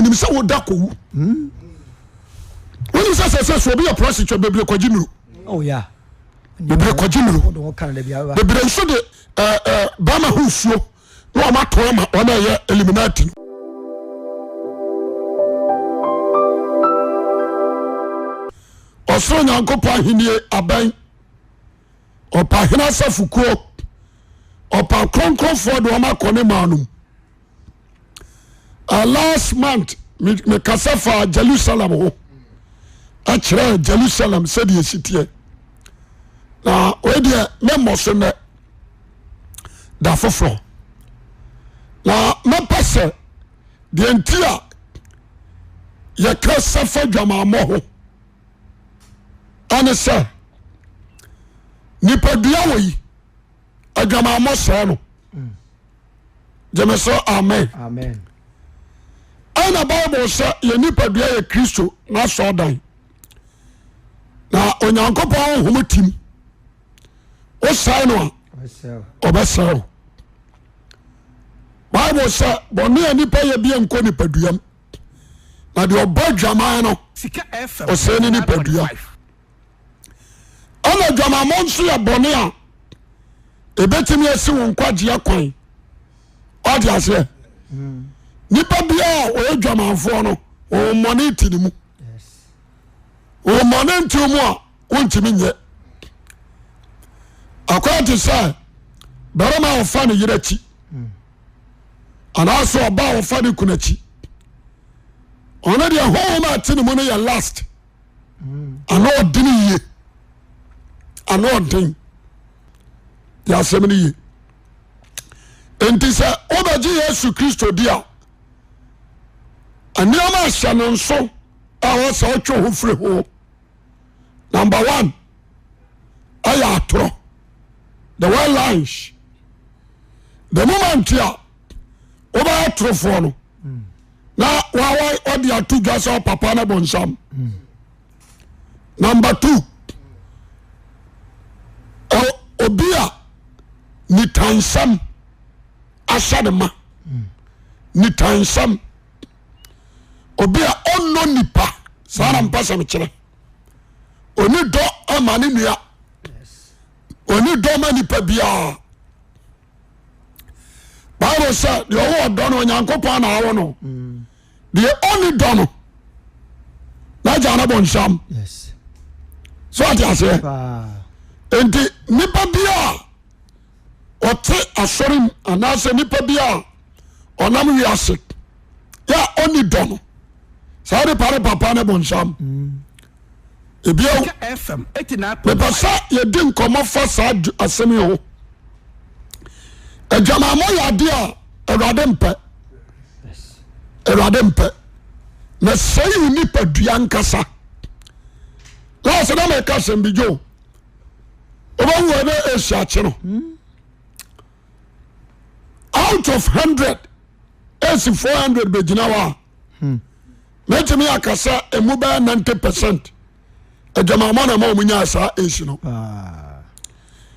onim sɛ woda kɔwu. Wonim sɛ sɛ sɛ so obi yɛ prostitute bebree kɔgye nuru. Oh yeah. Bebree kɔgye nuru. Bebree nso de ɛɛ ɛɛ bɛrima ho nsuo na wɔn ato ama wɔn a ɛyɛ eliminati no. Ɔsoro Nyankopɔn ahennie abɛn. Ɔpa hene asafokuo. Ɔpa akronkronfoɔ de wɔn akɔ ne maa no mu. Uh, last month mekasa fa Jerusalem ho ɛkyerɛ Jerusalem sɛdeɛ ɛsi teɛ na wei deɛ memmɔ so nnɛ da foforɔ na mɛpɛ sɛ deɛ nti a yɛka safa dwamammɔ ho ɛne sɛ nipadua wɔ yi adwamammɔ sɛɛ no gyeme so amen ɛna bible sɛ yɛ nipadua yɛ kristo n'asɔɔdan na onyankopɔn honhom tim wosɛe no a ɔbɛsɛe wo bible sɛ bɔne a nipa yɛ bia nkɔ nipaduam na deɛ ɔbɔ adwaman no ɔsɛe ne nipadua ɛna adwamammɔ nso yɛ bɔne a ɛbɛtumi asi wo nkwagyeɛ kwan ɔde aseɛ nipa biara a ɔyɛ dwamanfoɔ no wɔn mmɔne ti ne mu wɔn mmɔne nti mu a wontumi nyɛ akɔyɛ te sɛ barima a ɔfa ne yere akyi anaasɛ ɔba a ɔfa ne kunu akyi ɔno deɛ honhom a ɛte ne mu no yɛ last ano ɔden yie ano ɔden yɛ asɛm no yie nti sɛ wobɛgye Yesu Kristo di a nneɛma ahyɛ no nso a wɔsɛ wotwe ho firi ho number one ɛyɛ atorɔ the word lies the moment a wobɛyɛ atorofoɔ no na wawa ɔde ato dwa sɛ ɔpapa no bonsam number two obi a nitansɛm ahyɛ ne ma nitansɛm obi a ɔnnɔ nipa saa na mpɛ sɛ mekyerɛ ɔni dɔ ama ne nua ɔni dɔ ma nipa biara bible sɛ deɛ ɔwɔ ɔdɔ no onyankopɔn na awo no deɛ ɔni dɔ no n'agya no bonsam so ɔte aseɛ nti nipa biara ɔte asɔre mu anaasɛ nipa bi a ɔnam wiase yɛ a ɔni dɔ no saa nipa no papa ne bonsam mm. ebio mepɛ sɛ yɛdi nkɔmmɔ fa saa asɛm yi ho adwamammɔ yɛ adeɛ a awurade mpɛ awurade mpɛ na sɛe wo nipadua nkasa last na mɛka asɛm bi dwo wobɛhu wɔ ne asia akye no out of hundred ɛsi 400 bɛgyina hɔ a mɛtumi aka sɛ ɛmu bɛyɛ 90 percent adwamamɔ na ɛma ɔmo nyaa saa ɛsi no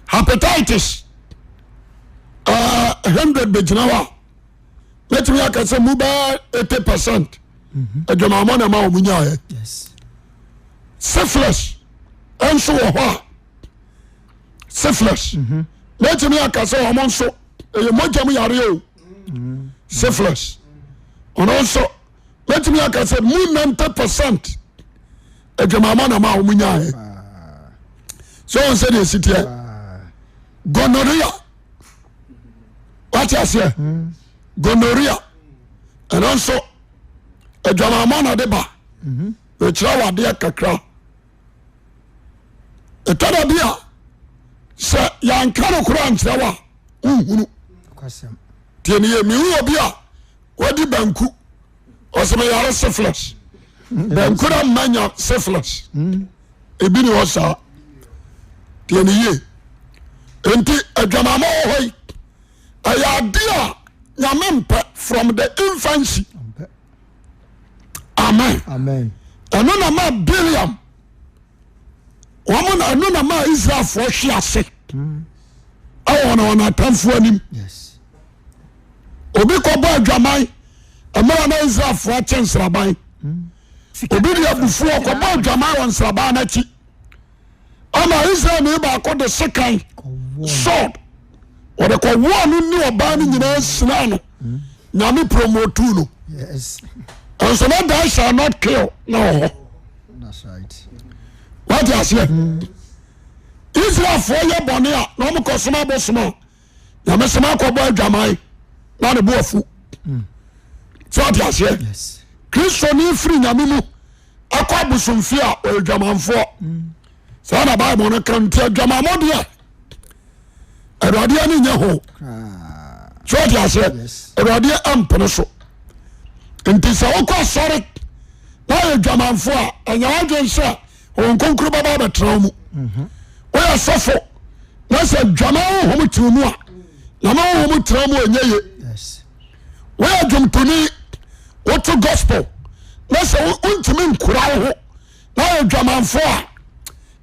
hepatitis 100 bɛgyina hɔ a mɛtumi aka sɛ mu bɛyɛ 80 percent adwamamɔ na ɛma ɔmo nyaeɛ syphilis nso wɔ hɔ a syphilis mɛtumi aka sɛ ɔmo nso ɛyɛ mogya mu yareɛ o syphilis ɔno nso mɛtumi aka sɛ mu 90 percent adwamamɔ na ma ɔmo nyaeɛ sɛ wɔn sɛ deɛ ɛsi teɛ gonorrhea wate aseɛ gonorrhea ɛno nso adwamamɔ na de ba ɛkyerɛ wɔ adeɛ kakra ɛtɔ da bi a sɛ yɛanka no koraa nkyerɛ wo a wonhunu tie ne yɛ mehu obi a wadi banku ɔsɛ meyare syphilis banku na mma nya syphilis ebi ne hɔ saa tie ne yie nti adwamamɔ wɔ hɔ yi ɛyɛ ade a nyame mpɛ from the infancy amen ɛno na ma Biliam wɔn na ɛno na ma Israelfoɔ hwe ase ɛwɔ wɔn wɔn atamfoɔ anim obi kɔbɔ adwaman Mmerɛ na Israelfoɔ akye nsraban, obi de abufuo ɔkɔbɔ adwaman wɔ nsraban no akyi ama Israelni baako de sekan sword ɔde kɔwɔɔ no ne ɔbaa no nyinaa sinaa no. Nyame promotu no. Nso na thou shall not kill na wɔ hɔ. Wate aseɛ? Israelfoɔ yɛ bɔne a na wɔn kɔ som abosom a Nyame sɛ makɔbɔ adwaman na ne bo afu. Sɛ wate aseɛ? Kristoni firi Nyame mu akɔ abosomfie a ɔyɛ dwamanfoɔ. Saa na Bible no ka nti adwamammɔ deɛ Awurade ani nyɛ ho. Sɛ wate aseɛ? Awurade ampene so. Nti sɛ wokɔ asɔre na ayɛ dwamanfoɔ a ɛnyɛ w'adwene sɛ Honhom Kronkron bɛba abɛtena wo mu. Woyɛ sɔfo na sɛ dwama honhom te wo mu a, nyame honhom tena mu ɛnyɛ ye. Woyɛ dwomtoni, woto gospel na sɛ wontumi nkura wo ho na ayɛ dwamanfo a,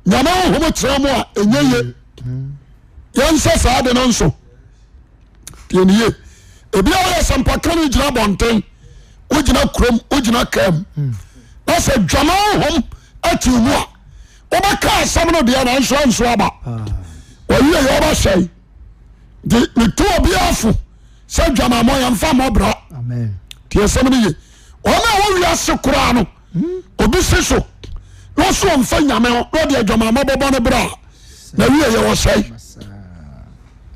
nyame honhom tena mu a ɛnyɛ ye. Yɛnhyɛ saa de no nso. Tie ne yie. Ebi a woyɛ sɛmpaka no gyina abɔnten, wogyina kurom, wogyina kaa mu. Na sɛ dwama honhom ati mu a, wobɛka asɛm no deɛ nanso anso aba. Wɔwie yɛ wɔbɛhyɛe. Nti metu obiara fo sɛ dwamammɔ yɛmfa mmɔ bra. Tie asɛm no ye. Wɔn a wɔwi ase koraa no, obi si so na ɔso ɔmfa nyame ho na ɔde adwamammɔ bɔbɔ no bra. Na wie yɛ wɔsɛe.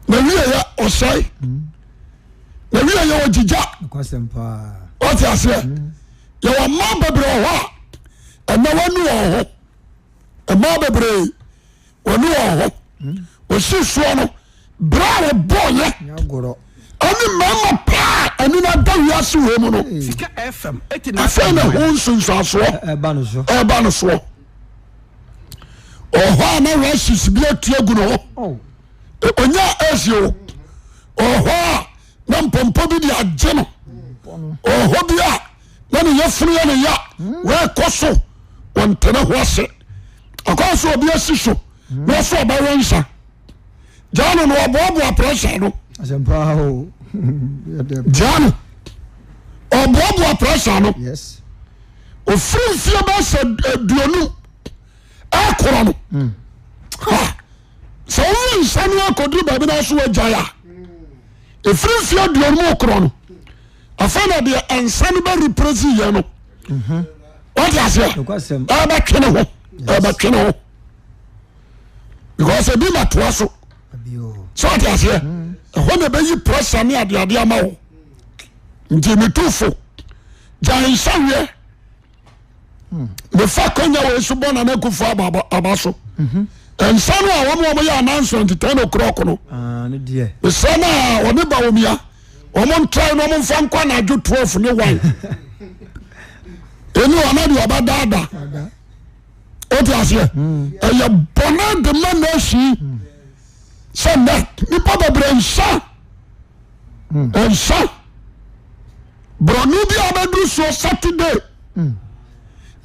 Na wie yɛ ɔsɛe. Na wie yɛ ɔgyigya. Ɔte aseɛ. Yɛwɔ mmaa bebree wɔ hɔ a ɛnɛ wɔanu wɔn ho. Mmaa bebree wɔanu wɔn ho. Wɔsi soɔ no berɛ a wɔbɔɔyɛ ɛne mmarima paa ɛne no ada wiase wɔ mu no afei na ho nsunsuansoɔ ɛba no soɔ. Ɔhɔ a na rashes bi atu agu ne ho. Oh. Onya ɛsi o. Ɔhɔ a na mpɔmpɔ bi de agye no. Ɔhɔ bi a na ne yafunu yɛ ne ya. Wɔrekɔ so wɔntene ho ase. Akɔ so obi asi so na ɔso ɔbɛwe nsa. Gyaa no na ɔboaboa pressure no. Gyaa no ɔboaboa pressure no. Ofiri mfie bɛyɛ sɛ aduonum ɛkorɔ no. Hmm. Sɛ wowe nsa no akɔduru baabi na so wagyae a ɛfiri mfie aduonum korɔ no afei na deɛ nsa no bɛ represi yɛ no mhm. wate aseɛ ɛbɛtwe ne ho ɛbɛtwe ne ho because ebi ma toa so sɛ wate aseɛ hmm. ɛhɔ na ɛbɛyi pressure ne adeade ama wo nti metu fo gyae nsa wiɛ mefa kwanya wei so bɔ Nana Akufo aba so mhm. nsa no a wɔn wɔn yɛ announcement ten o'clock no ah, mesrɛ no a wɔne Bawumia wɔn ntrae na wɔn nfa nkɔ anadwo 12 ne one ɛni wɔn deɛ ɔbɛdaada o ti aseɛ hmm. ɛyɛ bɔnɛ de ma nation hmm. sɛ nnɛ nipa bebree nsa hmm. nsa. Borɔno bi a bɛduru soɔ Saturday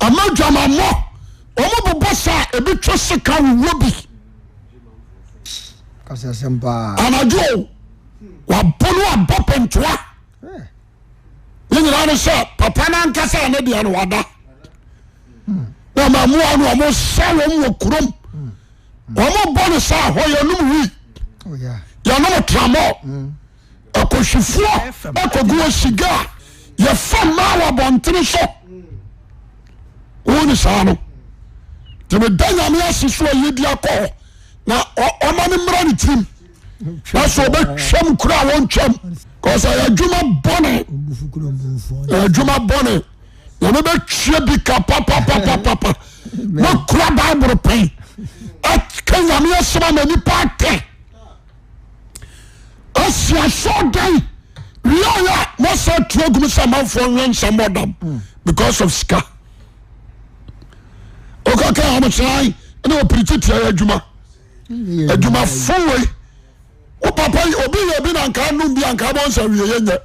ama dwamammɔ wɔn bobɔ saa ebi twe sika wowɔ bi anadwo o wabɔ no abɔ pɛntoa ne nyinaa no sɛ papa no ankasa ne deɛ no wada na mamoa no wɔn sɛ wɔn wɔ kurom wɔn bɔ no saa hɔ yɛnom wii oh, yɛnom tramɔ. Mm. Akɔhwifoɔ akɔgu hɔ siga a yɛfa mmaa wɔ abɔntene so wo ne saa no nti meda nyame ase so ɔyɛ di akɔ hɔ na ɔma no mmra ne tirim na sɛ ɔbɛtwam kura a wɔntwam kɔsɛ ɛyɛ adwuma bɔne ɛyɛ adwuma bɔne nyame bɛtwa bi ka papapapapa mɛkura bible pɛn ɛka nyame asɛm ama nipa atɛ Asi asɔɔdan wiaɛ a masa atu agum sɛ amanfoɔ nwɛ nsa mmɔ dam because of sika. Wokaka wɔn sɛ ɛna wɔpirikyi tia yɛ adwuma. Adwuma fo wei. Wo papa yi obi yɛ bi na nka anum bi anka abɔ nsa wie yɛ nyɛ.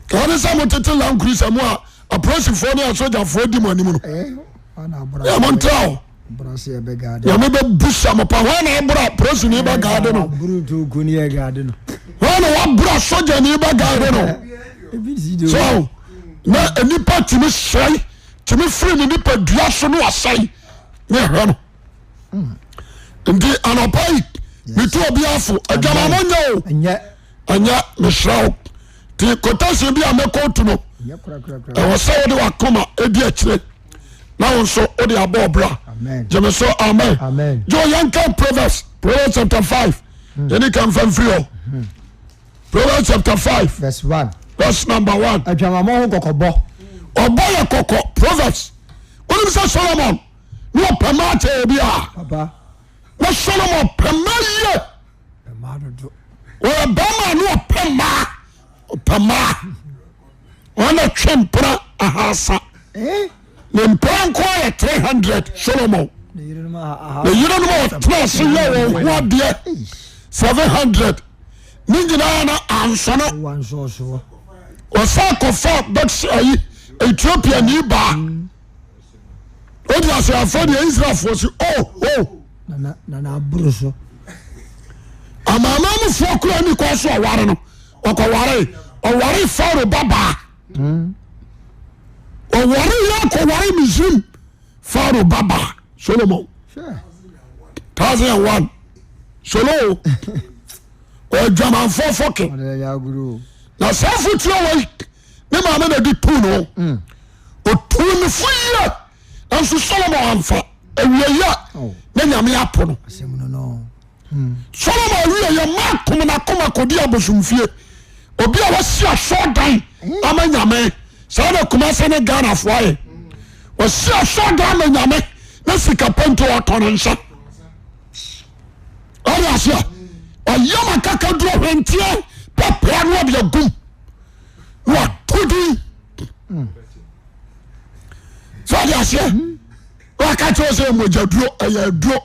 Wɔn sɛ mo tete land cruiser mu a apolisifoɔ ne asogyafoɔ di mo anim no. Yɛ mo ntra o. Nyame bɛbusa mo pa hwan na abora polisini bɛ gaade no hwan na wabora sogyani bɛ gaade no. So na nipa tumi sɛe tumi firi ne nipa dua so no asɛe ne ɛhwɛ no. Nti anɔpa yi metu obi afo adwamamɔ nyɛ o ɛnyɛ mesrɛ wo nti quotation bi a mɛkɔtu no ɛwɔ sɛ wode wakoma ɛdi akyire na wo nso wode abɔ ɔbra gyeme so amen gye yɛnka Proverbs Proverbs chapter 5 yɛne ka mfa mfiri hɔ Proverbs chapter 5 verse 1 verse number 1 adwamamɔ ho kɔkɔbɔ ɔbɔ yɛ kɔkɔ Proverbs wonim sɛ Solomon ne ɔpɛ maa kyɛ obi a na Solomon pɛ maa yie Ɔyɛ bɛrima a ne ɔpɛ mmaa ɔpɛ mmaa ɔna twe mpena ahasa ne mpena nko ayɛ 300 Solomon ne yerenom a ɔtena ase yɛ wɔn ho adeɛ 700 ne nyinaa na ansɔno ɔsan kɔfa bɛs ayi Ethiopia ni baa o di ase afɔ deɛ Israelfoɔ si oh oh. Nana aboro so. Amanamanmufoɔ kura ni kɔ so ɔware no ɔkɔware ɔware Farao babaa ɔware yɛ akɔware Misrim Farao babaa Solomon 1001 solo ɔadwamanfoɔ fɔke na saa afotuo wei ne maame na de tuu no ɔtuu ne fo yie Nanso Solomon amfa awieeɛ a oh. na Nyame apo no. Hmm. Solomon awieeɛ ma akom n'akoma kɔdi abosomfie. Obi a wasi asɔɔdan hmm. ama Nyame saa na Kumase ne Ghanafoɔ ayɛ. Wasi asɔɔdan ama Nyame na sika pɛ nti ɔtɔ ne nsa. Ɔde aseɛ ɔyam akakaduro hwenteɛ pɛpɛɛ na ɔde agum na wato din. sɛ ɔde aseɛ na waka kyerɛ sɛ mogya duro ɛyɛ aduro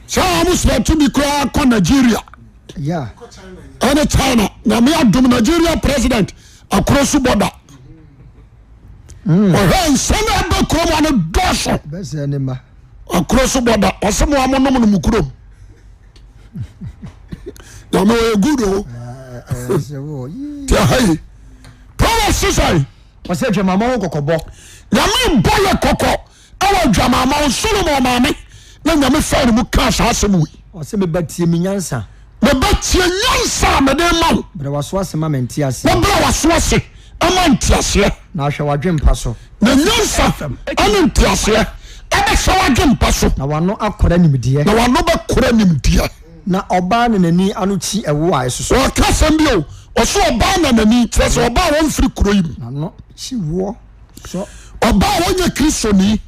sɛ wɔn sɛ tumi koraa kɔ Nigeria ɛne China nyame adom Nigeria president akoro so bɔda ɔhwɛ nsɛm a ɛbɛ kurom ano dɔɔso akoro so bɔda ɔsɛ mo amonom no mo kurom nyame ɔyɛ good o ti aha yi Proverbs sisan. Ɔsɛ adwamamɔ ho kɔkɔbɔ. Nyame bɔ yɛ kɔkɔ ɛwɔ adwamamɔ ho Solomon maame na nyame faa ne mu kaa saa asɛm wei. Ɔsɛ me ba tie me nyansa. Me ba tie nyansa a mede ma wo. Brɛ w'aso ase ma me nteaseɛ. Na brɛ w'aso ase ma nteaseɛ. Na ahwɛ w'adwempa so. Na nyansa ne nteaseɛ ɛbɛhyɛ w'adwempa so. Na w'ano akora nimdeɛ. Na w'ano bɛkora nimdeɛ. Na ɔbaa nanani ano kyi ɛwoɔ a ɛsoso. Ɔka asɛm bi o, ɔso ɔbaa nanani, kyerɛ sɛ ɔbaa a ɔmfiri kuro yi mu. N'ano kyi woɔ sɔ. Ɔbaa a ɔnyɛ Kristoni.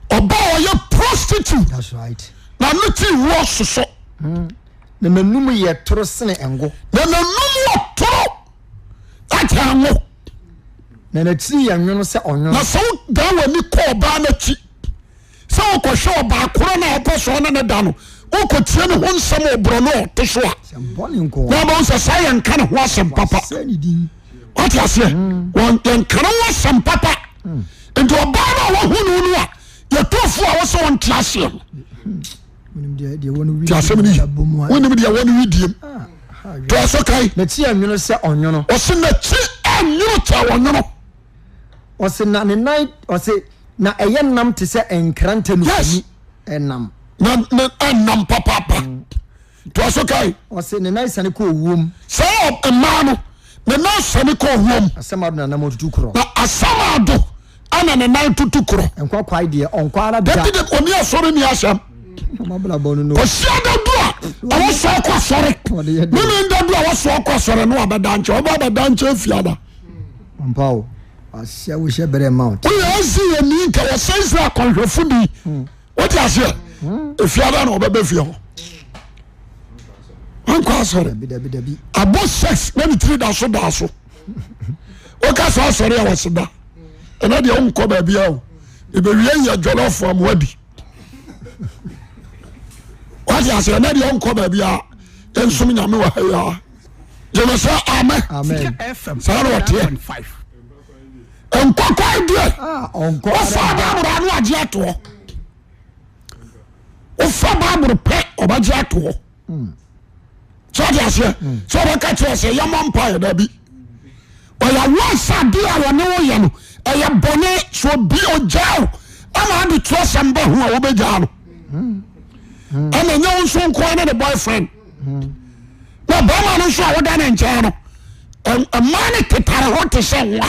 Ɔbaa a ɔyɛ prostitute. That's right. N'ano kyi woɔ soso. Na n'anum yɛ toro sene ngo. Na n'anum wɔ toro akyɛ ngo. Na n'akyiri yɛ nwono sɛ ɔnwono. Na sɛ wodan w'ani kɔ ɔbaa n'akyi sɛ wokɔhwɛ ɔbaa korɔ no a wopɛ sɛ ɔne ne da no, wokɔtie ne ho nsɛm wɔ borɔno a ɔte so a, na wobɛhu sɛ saa yɛnka ne ho asɛm papa. Wate aseɛ? Yɛnka ne ho asɛm papa. Nti ɔbaa no a wahu no no a yɛtu fo a wɔsɛ wɔnte aseɛ no. Te asɛm no yi. Wonim deɛ wɔ no widiem. Toa so kae. N'akyi ɛnwono sɛ ɔnwono. Ɔse n'akyi ɛnwono kyɛ ɔnwono. Ɔse na ne nan ɔse na ɛyɛ nam te sɛ nkrantɛ no Yes. ɛnam. Na ne ɛnam papaapa. Toa so kae. Ɔse ne nan sane kɔ owuom. Saa mmaa no ne nan sane kɔ owuom. Asɛm ado na nam ɔtutu korɔ. Na asɛm ado ɛna ne nan tutu korɔ. Nkwa kwae deɛ ɔnkɔ ara da. Dabi dabi ɔni asɔre ni asɛm. Ɔhyia da du a ɛwɔ sɛ ɔkɔ asɔre. Mimi da du a ɛwɔ sɛ ɔkɔ asɔre no abɛda nkyɛn ɔba abɛda nkyɛn fiada. Ampa o, wahyɛ wo hyɛ berɛ ma wo. Woyɛ Israel ni nka wɔsɛ Israel kɔnhwɛfo ni. Wote aseɛ? Efiada na ɔbɛbɛ fie hɔ. Wankɔ asɔre. Abɔ sex na ne tiri da so da so. Woka sɛ asɔre a wɔse da. Ɛnɛ deɛ wonkɔ baabi a o. Ebewie yɛ jɔlɔfo ama wadi. Wote aseɛ? Ɛnɛ deɛ wonkɔ baabi a yɛnsom Nyame wɔ ha yi a. Gyeme sɛ amen. Saa na ɔteɛ. Nkɔkɔe deɛ wofa Bible ano agye atoɔ. Wofa Bible pɛ ɔbɛgye atoɔ. Sɛ ɔde aseɛ sɛ ɔbɛka kyerɛ sɛ yɛmmɔ mpaeɛ daabi. Ɔyɛ aware sɛ adeɛ a wɔne wo yɛ no ɛyɛ bɔne so obi ogyaa wo ama ade twerɛsɛm ba ho a wobɛgyaa no. Ɛna ɛnyɛ wo nso nkoa ne ne boyfriend. Na bɛrima no nso a woda ne nkyɛn no mmaa no tetare hɔ te sɛ nwa.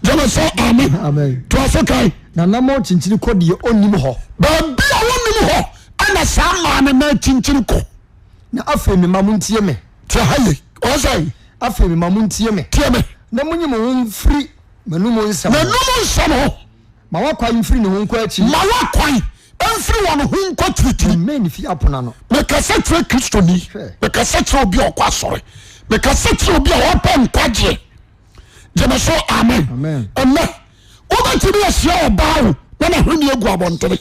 Gyeme sɛ amen. Toa so kan. Na namɔn kyinkyini kɔ deɛ ɔnnim hɔ. Baabi a wɔnnim hɔ ɛna saa mmaa no nan kyinkyini kɔ. Na afei me mma montie me. Tie ha yie. Ɔsɛ. Afei me mma montie me. Tie me. Na monyi mo ho mfiri m'anum nsɛm ho. M'anum nsɛm ho. Ma w'akwan mfiri ne ho nkɔ akyiri. Ma w'akwan mfiri wɔn ho nkɔ akyirikyiri. Mmɛn ne fie apono ano. Mekasa kyerɛ Kristoni. Mekasa kyerɛ obi a ɔkɔ asɔre. Mekasa kyerɛ obi a ɔpɛ nkwagyeɛ. Gyeme so amen. Ɛnɛ wobɛtumi ahyia ɔbaa o na n'ahwenneɛ gu abɔntene.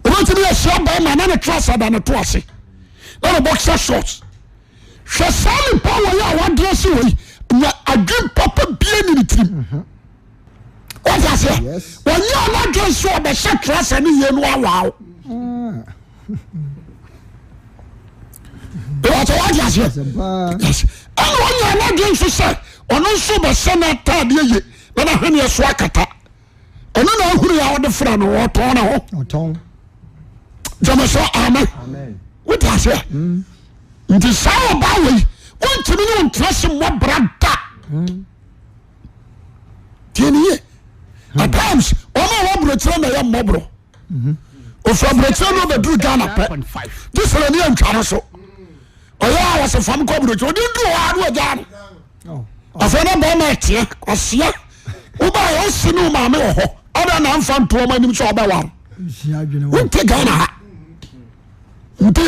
Wobɛtumi ahyia bɛrima na ne trasa da ne to ase na ne boxer shorts. Hwɛ saa nipa wɔ yi a wadrɛse wɔ yi na adwen papa bie ne ne tirim. Wọ́n ti aseɛ wɔnyɛ ɔnadwen so ɔbɛhyɛ trasa ne yie no awaaw. Ìwàsó wọ́n ti aseɛ ɛna ɔnyɛ ɔnadwen nso sɛ ɔno nso bɛhyɛ n'ataadeɛ yie na n'ahweneɛ so akata ɔno na ahuru a ɔde fira no ɔtɔn ne ho. Gyeme sɛ amen. Wọ́n ti aseɛ nti saa ɔbaa wɔ yi wɔntumi ne wɔn tena se mmɔ bra da. Tie ne yie. At times wɔn a wɔaburokyerɛ na ɛyɛ mmɔborɔ. Ofura aburokyerɛ no bɛduru Ghana pɛ. Gye sɛ n'ani antwa no so. Ɔyɛ a wɔsɛ fam kɔ aburokyerɛ. Ɔde duru hɔ a na wɔgyaa no. Afei na bɛrima ɛteɛ ɔseɛ. Wobaa yɛ ɔsi ne maame wɔ hɔ. Ɔdɛ na nfa nto wɔn anim sɛ ɔbɛware. Wonte Ghana ha. Nti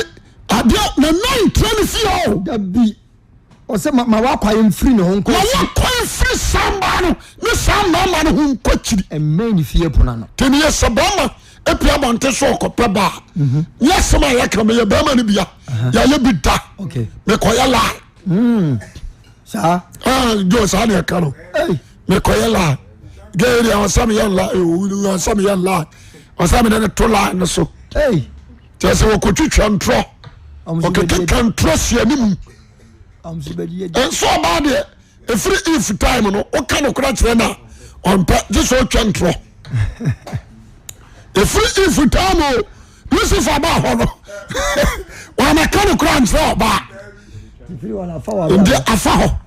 adeɛ na nan ntina ne fie o. Dabi. Ɔsɛ ma ma w'akwan mfiri ne ho nkɔ Ma akyiri. w'akwan mfiri saa mmaa no ne saa mmarima no ho nkɔ akyiri. Mmɛn ne fie pono ano. Nti meyɛ sɛ bɛrima apue abɔnten so ɔkɔpɛ ba a, nyɛ asɛm a yɛka meyɛ bɛrima no bia yɛayɛ bi da mekɔyɛ lie. Hmm. Saa. Ah, jo saa na ɛka no. Mekɔyɛ lie. Gɛɛ deɛ ɔsɛ meyɛ lie, ɔsɛ meyɛ lie, ɔsɛ mede ne to lie no so. Kyerɛ sɛ wɔkɔtwitwa ntorɔ, wɔkekeka ntorɔ si anim. Nso ɔbaa deɛ ɛfiri if time no woka nokorɛ kyerɛ no a ɔmpɛ gye sɛ ɔtwa ntorɔ. Ɛfiri if time o Lucifer baa hɔ no wɔamɛka nokorɛ ankyerɛ ɔbaa nti afa hɔ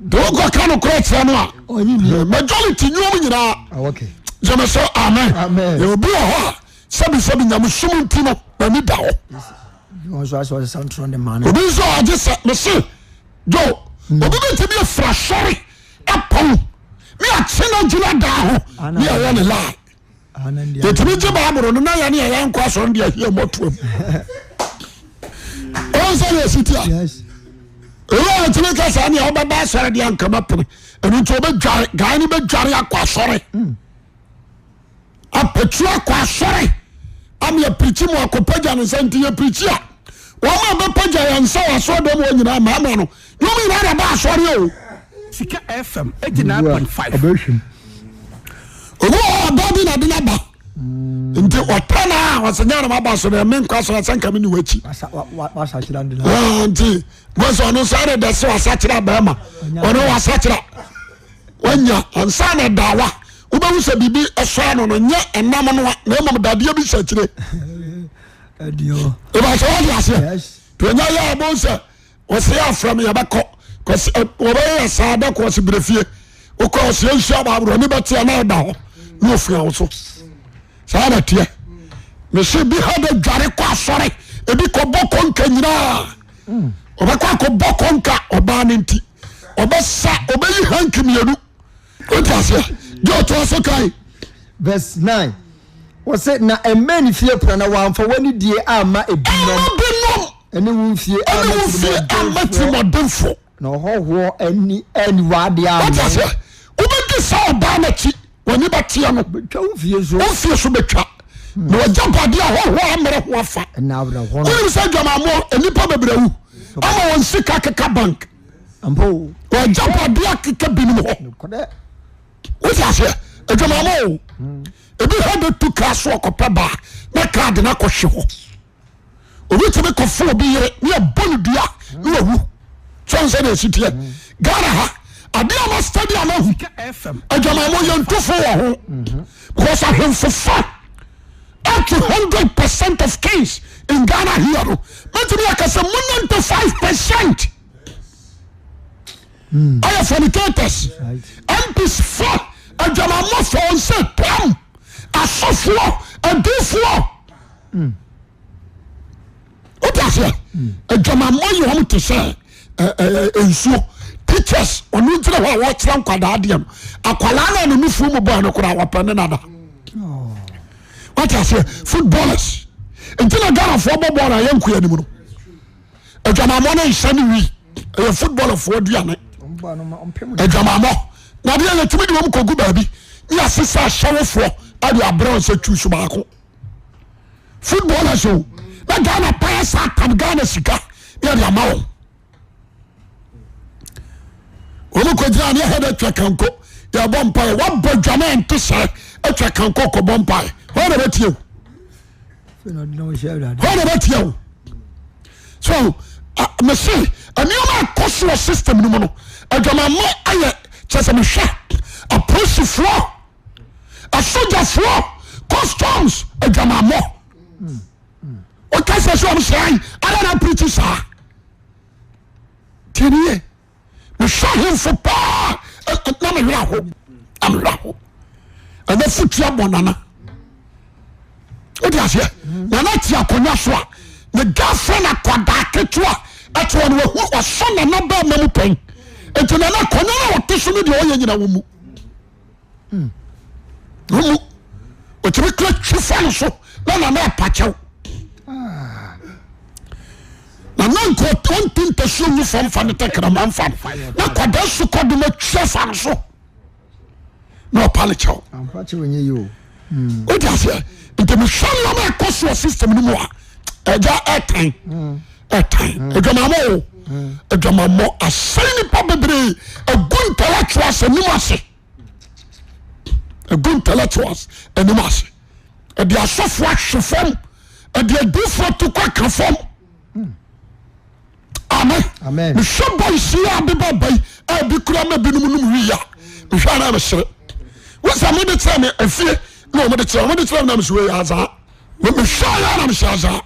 de wokɔka nokorɛ kyerɛ no a majority nnuom nyinaa gyeme sɛ amen. Obi wɔ hɔ a sɛbisɛbi nyamesom nti no n'ani da hɔ. Obi nso agye sɛ mese jo hmm. obi bɛtumi afiri asɔre apɔn ne akye no agyina daa ho ne ɛyɛ ne lie yɛtumi gye baaboro no na yɛne yɛyɛ nkɔ asɔre de ahia mmɔtoam ɔn sɛ yɛ siti a ɛwɔ a yɛtumi ka saa nea wobɛba asɔre deɛ nkama pene ɛno nti wɔbɛdware gae no bɛdware akɔ asɔre hmm. Apɛtu akɔ asɔre ama yɛpirikyi mu akɔpagya ne nsa nti yɛpirikyi a wɔn a bɛpagya yɛn nsa wɔ asɔre dɛm wɔ nyinaa mmarima no ne wɔn nyinaa na ba asɔre o. Sika FM 89.5. Obi wɔ hɔ ɔbaa bi na de n'aba nti ɔtɛ na a ɔsɛ nyɛ anam aba so na ɛme nkɔ asɔre asɛ nka me ne w'akyi nti bɔsɛ ɔno nso ɛde dɛ sɛ wasakyera bɛrima ɔno wasakyera wanya ansa na dawa wobɛhu sɛ biribi sɔ ano no nyɛ ɛnam no a na mmom dadeɛ bi hyɛ akyire ìbáṣẹ wọ́n di aseɛ tí wọ́n yẹ abọ́ sɛ wɔsɛ yɛ afra mi yɛbɛkɔ kɔsi wɔbɛyɛ yɛ saa dɛ kɔ ɔsi bere fie wokɔ ɔsi yɛ nhyia baaburo ne bɛteɛ na ɛda hɔ na ofura wo so saa na teɛ mesi bi ha de dware kɔ asɔre ebi kɔ bɔ kɔnka nyinaa ɔbɛkɔ akɔ bɔ kɔnka ɔbaa ne nti ɔbɛsa ɔbɛyi hanki mmienu. Wote aseɛ? Deɛ ɔtoa so kan. Verse 9. Wɔse na ɛmmɛn ne fie pono na wɔamfa w'anidie amma ebinom. Amma binom. Ɛne wo mfie amma Ɛne wo mfie amma tirimɔdenfoɔ. Na ɔhɔhoɔ ani anni w'adeɛ Wote ammɛn. aseɛ? Wobɛdi saa ɔbaa no akyi, w'ani bɛteɛ no. Bɛtwa wo mfie so. Wo mfie so bɛtwa. Na w'agyapadeɛ ahɔhoɔ ammere ho afa. Ɛna awerɛhoɔ no. Wonim sɛ adwamammɔ nnipa bebree awu ama wɔn sika keka bank. W'agyapadeɛ akeka binom hɔ. Wote aseɛ? Adwamamɔ o. Ebi hɔ de tu kaa so ɔkɔpɛ baa na kaa de no akɔhwe hɔ. Obi tumi kɔfo obi yere ne yɛbɔ no dua ne wawu. Sɛ nsɛ na ɛsi teɛ. Ghana ha adeɛ a ma study a mahu adwamammɔ yɛ ntofo wɔ ho because ahemfo fa up to 100% of kings in Ghana here no mɛtumi aka sɛ mu 95% ɛyɛ fornicators. MPs fa adwamammɔ fa wɔn sɛ tam asɔfoɔ adiifoɔ. Wote aseɛ? Adwamammɔ yɛ wɔn te sɛ nsuo. Teachers ɔno gyina hɔ a wɔkyerɛ nkwadaa adeɛ no, akwadaa no a ne nufuo mu bɔɔ no koraa wɔpɛ ne nada. Wote aseɛ? Footballers nti na Ghanafoɔ bɔ bɔɔl a yɛnko anim no, adwamammɔ no nhyɛ ne wi ɛyɛ footballerfoɔ aduane. Adwamammɔ na adeɛ yɛtumi de wɔn kɔgu baabi ne yɛasesa ahyɛwofoɔ ade abrɛ wɔn sɛ choose baako. Footballers o, na Ghana paa sa atam Ghana sika ne yɛde ama wɔn. Wɔn kɔ gyina ne yɛhɛ dɛ atwa kanko yɛbɔ mpaeɛ, wabɔ dwane nte sɛ atwa kanko kɔbɔ mpaeɛ, hɔn na bɛtie o, hɔn na bɛtie o. So mese nneɛma ɛkɔ so wɔ system no mu no, adwamammɔ ayɛ kyɛ sɛ mehwɛ apolisifoɔ, asogyafoɔ, customs, adwamammɔ. Woka sɛ sɛ ɔm sɛn ada na pirikyi saa tiɛniye. Mehwɛ ahemfo paa na mewerɛ aho, na mewerɛ aho. Ɛnɛ fotua bɔ nana, wode aseɛ, nana te akonnwa so a ne girlfriend akwadaa ketewa ɛte hɔ no, wahu wasɔ nana bɛɛ ma mu pɛn, nti nana akonnwa no a ɔte so no deɛ ɔyɛ nyina wɔ mu wɔ mu, ɔtumi kura twi fa no so na nana apakyɛw nana nka ɔnte ntasuo ngu fam fa ne tɛkrɛma mfa no na kwadaa sukɔdom atwa fa no so na ɔpa no kyɛw. Wote aseɛ? Nti mehwɛ nneɛma ɛkɔ so wɔ system no mu a, ɛgya ɛtan ɛtan adwamammɔ o, adwamammɔ asɛe nipa bebree, agu intellectuals anim ase, agu intellectuals anim ase, ɛde asɔfoɔ ahwe fam, ɛde adiifoɔ to kɔ ka fam. Amen. Mehwɛ boys yi a beba ba yi a bi kura ma binom nom wi a, mehwɛ ana mesere. Wosa mo de kyerɛ me afie na wɔn de kyerɛ, wɔn de kyerɛ me na mesɛ wei azaa. Mehwɛ yɛ na mesɛ azaa.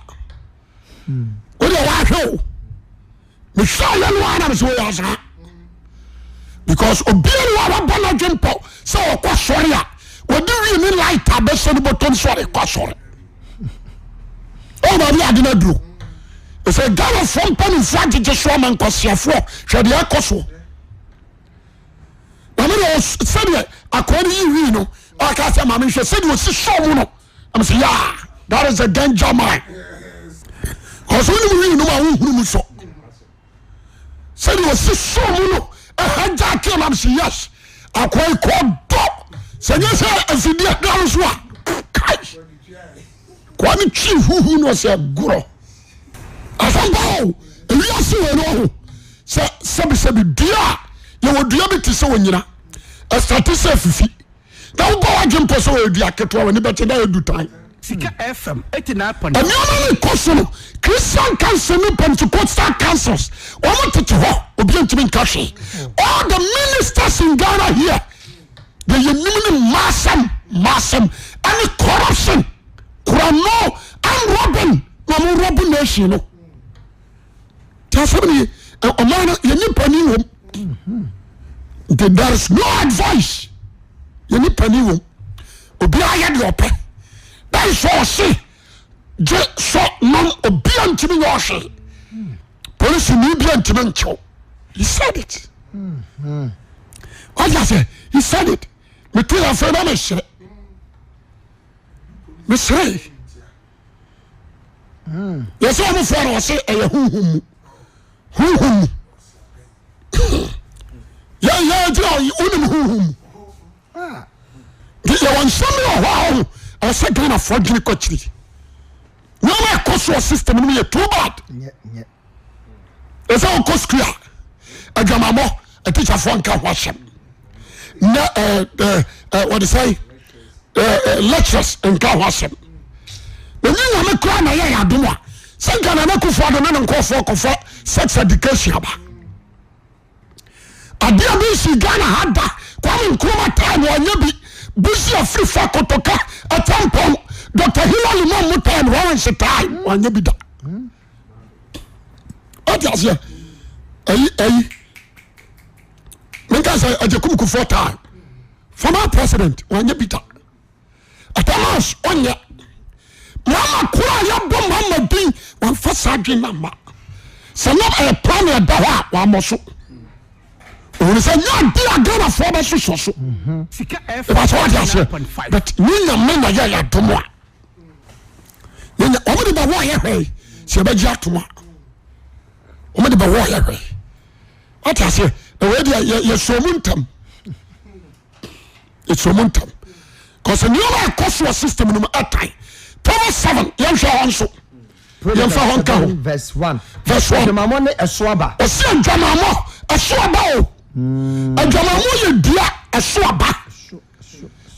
Wo deɛ wahwɛ o. Mehwɛ yɛ no ara na mesɛ wei azaa. Because obiara wa wabɔ n'adwe mpɔ sɛ ɔkɔ sɔre a wɔde wie ne light abɛhyɛ no bɔtɔm sɔre kɔ sɔre. Ɔwɔ baabi ade no aduro. Ɛsɛ Ghanafoɔ mpanimfoɔ agyegye so ama nkwasiafoɔ hwɛ deɛ ɛkɔ soɔ. Na me deɛ sɛdeɛ akɔa no yi wii no ɔka sɛ maame nhwɛ sɛdeɛ ɔsi sɔɔ mu no I'm say yeah, that is a danger man. Ɔsɛ wonim wii no ma wohunu mu sɔ. Sɛdeɛ ɔsi sɔɔ mu no ɛha gya kee no I'm say yes, akɔa yi kɔ dɔ sɛ nyɛ sɛ afidie da no so a kai. Koa no twi huhu no ɔsɛ gorɔ. Asɛmpa o, ewiase wei no ɔho sɛ sɛbisɛbi dua a yɛwɔ dua bi te sɛ onyina ɛsate sɛ afifi na wobɔ w'adwe mpɔ sɛ ɔyɛ dua ketewa w'ani bɛkye na ɛdu tan. Sika FM 89. Nneɛma no kɔ so no, Christian Council ne Pentecostal councils wɔn tete hɔ, obi ntumi nka hwee. All the ministers in Ghana here, deɛ yɛnim ne mmaasɛm mmaasɛm ɛne corruption, korɔno and robbing na wɔn rob nation no. Tí asɛm ni ɔman no yɛn nipa ni wɔm. Nti there is no advice, yɛn nipa ni wɔm. Obiara yɛ deɛ ɔpɛ. That is why ɔse gye sɔ nom, obiara ntumi nyɛ ɔhwee. Polisi ni bi ntumi nkyɛw. He said it. Wọ́n sɛ he said it. Metu yɛ afei na mesere. Mesere. Yɛ sɛ wɔn fɔ no ɔse ɛyɛ huhum mu. Huhum mu. Yɛ yɛ gyina wonim huhum mu. Nti yɛwɔ nsɛm bi wɔ hɔ a ɔho ɛwɔ sɛ Ghanafoɔ dwene kɔ akyiri. Nneɛma ɛkɔ so wɔ system no mu yɛ too bad. Ɛsɛ wokɔ sukuu a adwamammɔ atikyafoɔ nka ho asɛm na wɔde sɛ lecturers nka ho asɛm. Ɛnyɛ Nyame koraa na yɛ yɛ adom a. Sɛ nka Nana Akufo-Addo ne ne nkurɔfoɔ kɔfa sex education aba. Adeɛ bi nsi Ghana ha da. Kwame Nkrumah time wɔnyɛ bi. Busi Afrifa Kotoka Acheampong Dr. Hillary Momo time Lawrence time wɔnyɛ bi da. Wate aseɛ? Ayi ayi. Menka sɛ Agyekum Kufuor time former president wɔnyɛ bi da. Atamas ɔnyɛ. Mama koro a yɛbɔ mama din wɔmfa saa adwene no amma. Sɛ na ɛyɛ plan ɛda hɔ a wɔammɔ so. Ohun sɛ nyɛ ade a Ghanafoɔ bɛsosɔ so. Ìbá sɛ wɔde aseɛ but ne nyame na yɛ yɛ adom a ne nya wɔn de bɛwɔ ayɛ hwɛ sɛ yɛbɛgye atom a wɔn de bɛwɔ ayɛ hwɛ wɔte aseɛ na wɔyɛ deɛ yɛ yɛ sɔ mu ntam. Ɛsɛ ɔmo ntam kɔsɛ nneɛma a ɛkɔ so wɔ system no mu ɛtan. Proverbs 7 yɛnhwɛ hɔ nso. Yɛnfa hɔ nka ho. Verse 1. Verse 1. Adwamammɔ ne ɛso aba. Ɔsi adwamammɔ ɛso aba o. Adwamammɔ yɛ dua ɛso aba.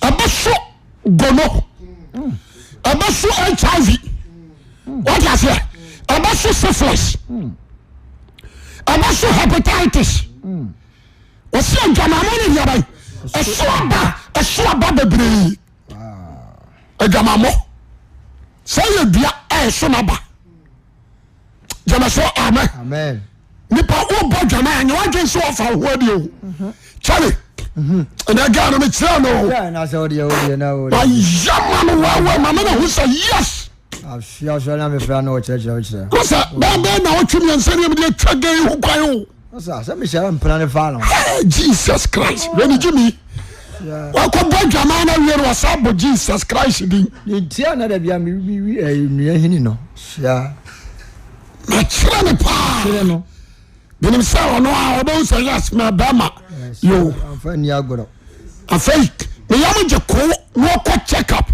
Ɛbɛso gono. Ɛbɛso HIV. Wɔte aseɛ. Ɛbɛso syphilis. Ɛbɛso hepatitis. Wɔsi adwamammɔ ne deɛ bɛn ɛso aba ɛso aba bebree adwamammɔ sɛ yɛ dua a ɛso n'aba gyama so amen nipa wobɔ dwama anyɛ wadwen sɛ wɔfa wo ho adi o kyɛle ɛnɛ gaa no mekyerɛ no wayɛ ma no wawa ma me na ho sɛ yes Afiasua na mefra na ɔkyerɛkyerɛ ɔkyerɛ. Kɔsɛ bɛɛ na ɔtwe mmiɛnsa ne ɛmde atwa gɛ yi ho kwan o. Kɔsɛ asɛ mehyɛ mpena ne fa no. Hey, Jesus Christ wɛni gye mi. Wakɔ bɔ adwaman na wie no wasa bɔ Jesus Christ din. Ne nti a na da bia me wi ɛyɛ nua hini no. Hyia. Na kyerɛ ne paa. Kyerɛ no. Menim sɛ ɔno a ɔbɛhu sɛ yes mɛ bɛrima. Yo. Amfa ni agorɔ. Afei ne yam gye koo na ɔkɔ check up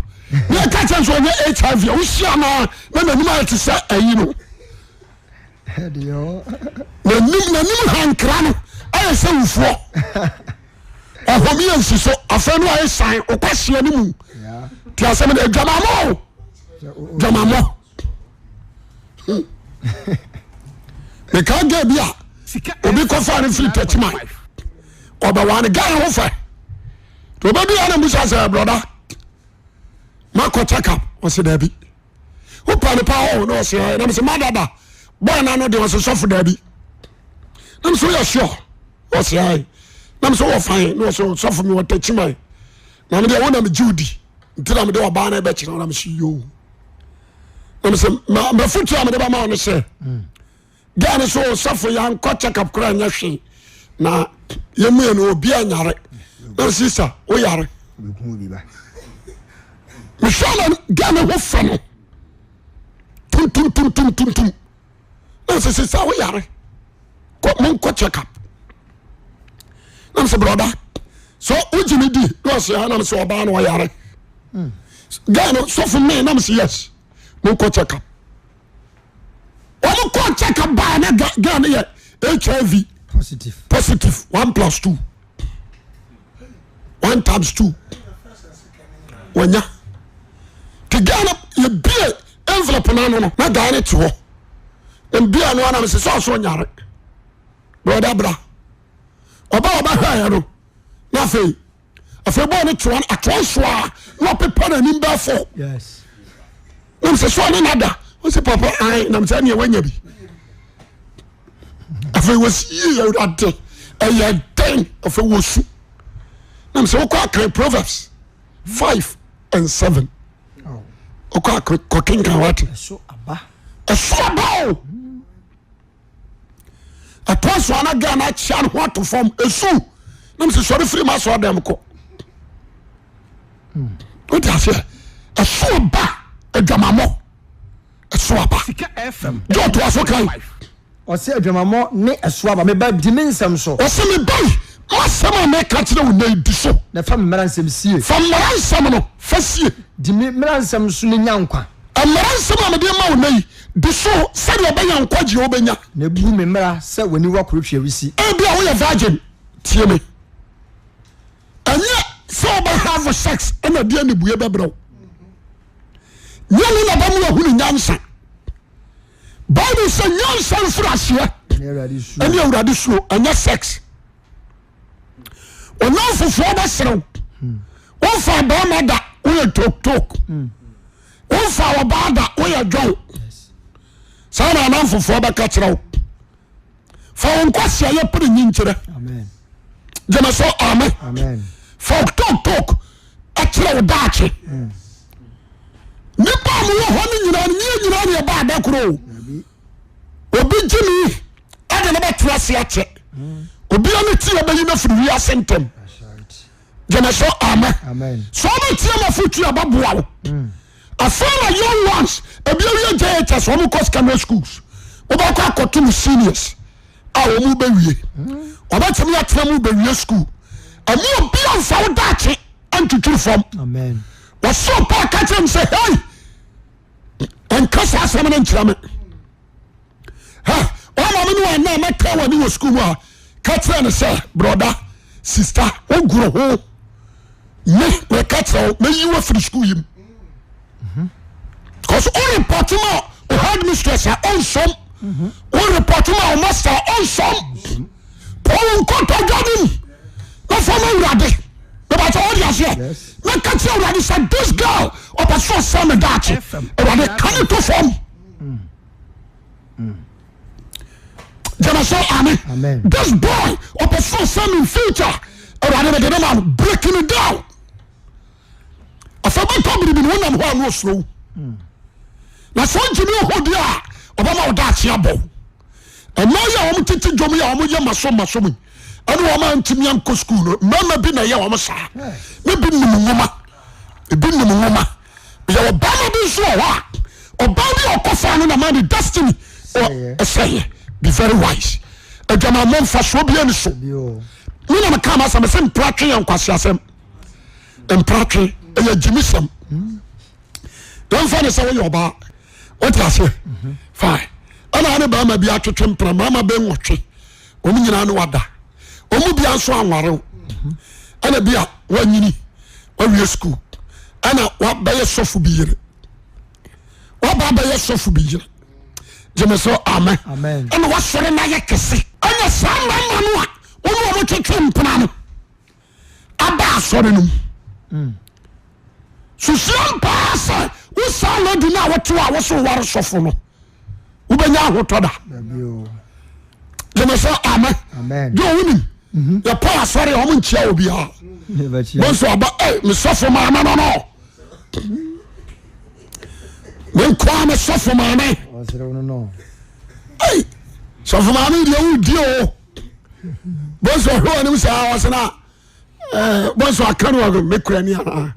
na ɛka kyerɛ sɛ ɔnyɛ HIV a wohyia no a na n'anim ayɛ te sɛ ayi no n'anim n'anim hankra no ayɛ sɛ wufoɔ ɔhome yɛ nsi so afei no ayɛ san ɔkɔ aseɛ no mu te asɛm no adwamamɔ o dwamamɔ meka gɛ bi a obi kɔfa no firi tachiman ɔbɛwa no guy ho fɛ nti ɔbɛdu hɔ na musa sɛ brɔda makɔ check up ɔsɛ daabi wopɛ no pa hɔ na ɔsɛ na mesɛ madada bɔɔ no ano deɛ ɔsɛ sɔfo daabi na mesɛ woyɛ sure ɔsɛ ae na mesɛ wɔ fan na ɔsɛ sɔfo mewɔ tachiman na medeɛ wo na megye wo di nti na mede ɔbaa no bɛkyerɛ na mesɛ yoo na mesɛ mafotu a mede bɛma wo no sɛ Ghana no so ɔsɔfo yɛankɔ check up koraa nyɛ hwee na yɛmue no obi anyare na sista woyare mehwɛ na Ghana ho fɛ no tuntumtumtumtum na sɛ sista woyare monkɔ check up na mesɛ brɔda so wogye me di na ɔsɛ ha na mesɛ ɔbaa no ɔyare Ghana sɔfo me na mesɛ yes monkɔ check up wɔn kɔ check up baa na girl no yɛ hiv positive positive one plus two one times two wɔnya te girl no yɛ bie envelope n'ano no na guy no te hɔ mbie ano anam sɛ sɛ ɔso nyare brɔda bra ɔba ɔba hwɛ yɛ no na afei. Afei bɔɔ no toa atoa nso a na ɔpepa n'anim bɛɛ fɔ. Nam sɛ sɛ ɔne nada ɔsɛ papa an nam sɛ ɛneɛ wanya bi. Afei wɔsi yie awurade ɛyɛ dɛn afei wɔsu. Nam sɛ wokɔ akan Proverbs 5 and 7 wokɔ akɔkenkan wate. Ɛso aba. Ɛso aba o. Ɛtɔ so ana Ghana akyia ne ho ato fam esu na mesɛ sɔre firi ma sɔre dɛm kɔ wote aseɛ ɛso aba adwamamɔ ɛso aba gye ɔtoa so kan Ɔsɛ adwamamɔ ne ɛso aba. Meba di me nsɛm so. Ɔsɛ meba yi masɛm a meka kyerɛ wo nnɛ di so. Na fa me mmara nsɛm sie. Fa mmara nsɛm no fa sie. Di me mmara nsɛm so na nya nkwa. Mmara nsɛm a mede ma wo nnɛ yi, di so sɛdeɛ ɛbɛyɛ nkwagyeɛ wobɛnya. Na bu me mmara sɛ w'aniwa koro twe awisi. Ebia woyɛ virgin, tie me. Ɛnyɛ sɛ wobɛ have sex ɛna ɛde anibue bɛbrɛ wo. Nyɛ ne na bɛmu ahunu nyansa. Bible sɛ nyansa mfiri aseɛ ɛne awurade suro ɛnyɛ sex. Ɔnamfofoɔ bɛserew. Womfa bɛrima da woyɛ toktok. Womfa ɔbaa da woyɛ dwɔn. Saa na anamfofoɔ bɛka kyerɛ wo. Fa wo nkwaseayɛ pere nyinkyerɛ. Gyeme so amen. Fa wo toktok ɛkyerɛ wo daakye. Nipa a mowɔ hɔ no nyinaa no nyɛ nyinaa ne ɛba ada koro o. Obi gye mi ɛde no bɛtena ase akyɛ. Obi ani ti ɛbɛyi no afiri wiase ntɛm. Gyeme so amen. Sɛ ɔbɛtie ma fotu a bɛboa wo. Afei na young ones ebi awie JHS wɔn kɔ secondary schools wobɛkɔ akɔto no seniors a wɔn bɛwie wɔbɛtumi atena mu bɛwie school ɛmu obi amfa wo daakye antwitwiri fam. Wɔsɔ pa ka kyerɛ m sɛ hei nka saa asɛm no nkyerɛ me. Ɔma me ne wɔn a mɛka wɔ ne wɔ sukuu mu a ka kyerɛ no sɛ brɔda sista wogoro ho me meka kyerɛ wo mɛyi wo afiri sukuu yi mu because o report ma o headmistress a ɔnsom o report ma o master a ɔnsom kɔ wo nkɔtɔdwa no mu na fa ma awurade bɛbɛkyɛ wode aseɛ na ka kyerɛ awurade sɛ this girl ɔpɛ so ɔsɛ me daakye awurade ka ne to fam. Gyeme so amen. This boy ɔpɛ sɛ ɔsɛ me future awurade mede ne ma no breaking it down. Afei bɛtɔ biribi no wonam hɔ a na ɔsuro wo na sɛ ɔgyeme ɔhɔ di a ɔbɛma wo daakye abɔ ɛma yɛ a wɔn tete dwom yɛ a wɔn yɛ maso maso mu ɛne wɔn a ntumi ankɔ sukuu no mmarima bi na ɛyɛ wɔn saa ne bi nim nwoma ebi nim nwoma yɛwɔ barima bi nso wɔ hɔ a ɔbaa bi a ɔkɔ fa no na ma ne destiny ɛsɛyɛ be very wise adwamammɔ mfasoɔ bi ani so me na meka ma sɛ mese mpratwe yɛ nkwaseasɛm mpratwe ɛyɛ gyimisɛm yɛmfa ne sɛ woyɛ ɔbaa wote aseɛ fine ɛna ne barima bi atwetwe mpra mmarima bɛ nwɔtwe wɔn nyinaa ne wada wɔn mu bia nso anware ɛna bi a wanyini wawie sukuu ɛna wabɛyɛ sɔfo bi yere waba abɛyɛ sɔfo bi yere gyeme so amen ɛna wasɔre no ayɛ kɛse ɛna saa mmarima no a wɔn a wɔtwetwe mpena no aba asɔre no mu hmm. susuam paa sɛ wosaa lady no a wote a wosɛ woware sɔfo no wobɛnya ahotɔ da gyeme sɛ amen de wonim mhm. yɛpɔ asɔre a ɔmo nkyia obiara bonso aba eh, mesɔfo maame no no menkoa me sɔfo maame sɔfo maame deɛ wodi o bonso ɔhwɛ w'anim saa ɔsena Eh, bɔsɔ aka no ɔno mekura ni anaa